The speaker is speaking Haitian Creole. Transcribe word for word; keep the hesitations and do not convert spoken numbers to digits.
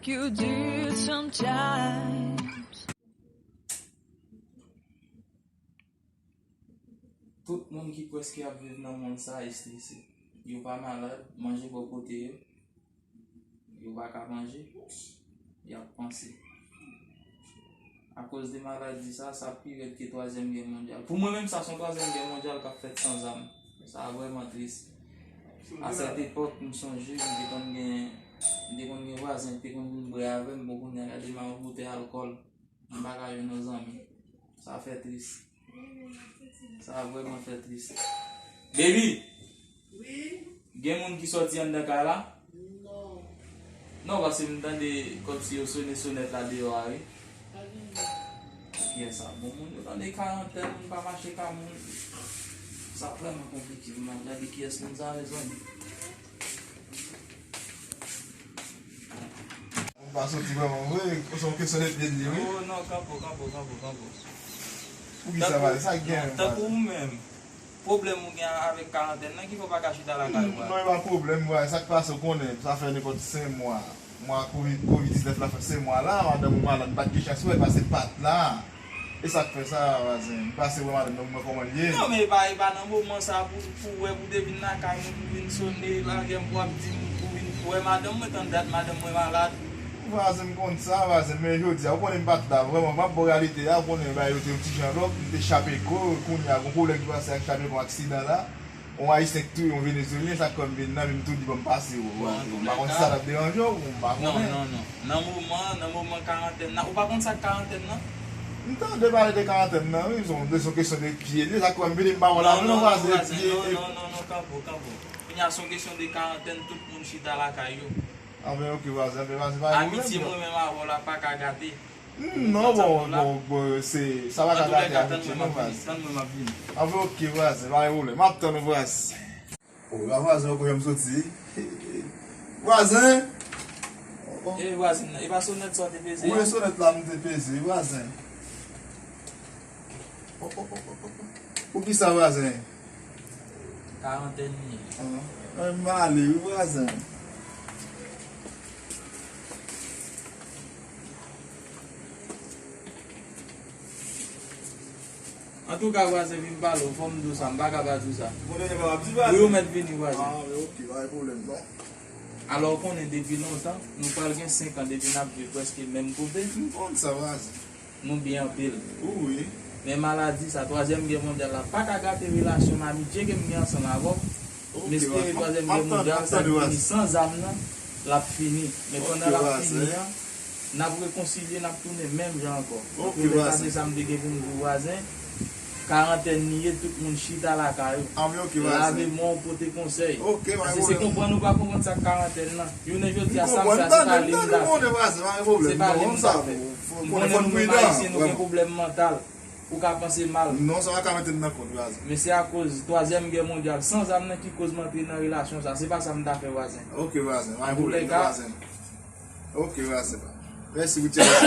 You do sometimes. Tout moun ki prèske ap viv nan mond sa estrese. Yo pa malad, manje bò kote yo. Yo pa ka manje, y ap panse. Akoz de maladi sa, sa pi rèd ke twazyèm gè mondyal. Pou mwen menm, sa se yon twazyèm gè mondyal k ap fèt san zam. Sa vrèman tris. A sèt epòk, m sonje, m te konn gen, m te konn gen vwazen ki te konn vin bwè avè m, bon, kounye a gade m ak yon boutèy alkòl, m pa ka jwenn yon zanmi. Sa fè tris. Sa vrèman fè tris. Baby! Wi. Gen moun ki sòti anndan kay la? Non. Non, paske m tande kòmsi yo sone sonèt la deyò a, wi. Pa gen moun. Kiyès sa? Bon, moun yo tande karantèn, moun pa mache ka moun. Sa vrèman konplike, m ap gade kiyès moun sa, mezanmi. Ou pa soti vrèman vre, se yon kesyon de pye li, wi. Oh, non, kanpo, kanpo, kanpo, kanpo. Poukisa, vwazen? Sa k gen menm, Tankou vwazen? Ou menm, pwoblèm ou gen avèk karantèn nan ki fè w pa ka chita lakay ou a? Non, e pa pwoblèm, vwazen. Sa k pase, ou konnen, sa fè nenpòt senk mwa. Mwa kovid, kovid diznèf la fè senk mwa la, madanm ou malad, m pa t gen chans wè l, paske l pa t la. E sa k fè sa, vwazen. M pase wè madanm nan pou m wè kòman l ye. Non, men e pa, e pa nan moman sa pou, pou wè, pou te vin lakay mwen, pou vin sone, lage m, pou ap di m, pou vin wè madanm mwen, tann dat madanm mwen malad. Vwazen, m konn sa, vwazen, men jodi a, ou konnen m pa t la, vrèman, m ap ba w reyalite a, ou konnen bagay yo te yon ti jan lòk, m te chape kò, kounye a, gon pwoblèm ki pase ak chape kò, aksidan la. Yon Ayisyen k touye yon Venezuelyen, sa k fè m vin nan, men m tou di ban m pase, ou, Bon, an tou m pa konn lè si sa ka, t ap deranje w, m pa Non, konnen. Non, non. Nan moman, nan moman karantèn nan, ou pa konn sa k karantèn nan? M tande pale de karantèn nan, wi, se yon, se yon kesyon de pye li, sa k fè m vini, m pa wè la, Non, non, non, vwazen, vwazen, pye, non, e- non, non, non, kanpo, kanpo. Kounye a se yon kesyon de karantèn, tout moun chita lakay yo. Anben, oke, vwazen, anben, vwazen, pa gen pwoblèm, Amitye non. Mwen menm avè w la pa ka gate. Hmm, non, bon, bon, bon, se, sa pa ka An tou lè gate ka, tann amitye, mwen, m non, ap vini, vwazen. Tann mwen, m ap vini. Anben, oke, vwazen, pa gen pwoblèm, m ap tann ou, vwazen. O, la vwazen, ou konnen m soti. Vwazen! E vwazen nan, e pa sonèt sa w te peze Ou a? e sonèt la m te peze, vwazen. O, o, o, o, o. Poukisa, vwazen? Karantèn li ye. An, an, m ale, wi, vwazen. Antouka, vwazen, vin pale w, fò m di w sa, m pa ka pa di w sa. Bon, dènye pa ap di Wi, vwazen. Ou mèt vini, vwazen. Ah, men oke, pa gen pwoblèm, non. Alò, ou konnen depi lontan, nou pral gen senk an depi n ap viv prèske menm kote. M konn sa, vwazen. Nou byen anpil. Wi. Men maladi sa, twazyèm gè mondyal la, pa ka gate relasyon m, amitye ke m gen ansanm avè w. Oke, M espere vwazen. twazyèm M ap gè tande, mondyal m sa ap tande, fini vwazen. San zam nan, l ap fini. Men pandan l ap Vwazen. Fini an, n ap rekonsilye, n ap tounen menm jan ankò. Oke, Pou lè vwazen. Pase sa m te gen pou m di w, vwazen, karantèn li ye, tout moun chita lakay yo. Ah, men oke, Lave vwazen. men w, pote konsèy. Oke, pa gen Paske se pwoblèm. Konprann ou pa konprann sa k karantèn nan. Youn nan jodi a, M sa m konprann, fè a, m se tande, pa m li m tande, ta m fè. konnen, vwazen, pa gen Se pwoblèm, pa li non, m m ta sa fè. pou, fò, M konnen, konnen fò n nou menm pridan, Ayisyen, nou gen vrèman. Pwoblèm mantal. Ou ka panse mal. Non, sa pa ka mete m nan kont, vwazen. Men se akoz twazyèm gè mondyal san zam nan ki koz m antre nan relasyon sa. Se pa sa m ta fè, vwazen. Oke, vwazen, pa gen Antoulè pwoblèm, ka, vwazen. Oke, vwazen. Mèsi pou tchèlè.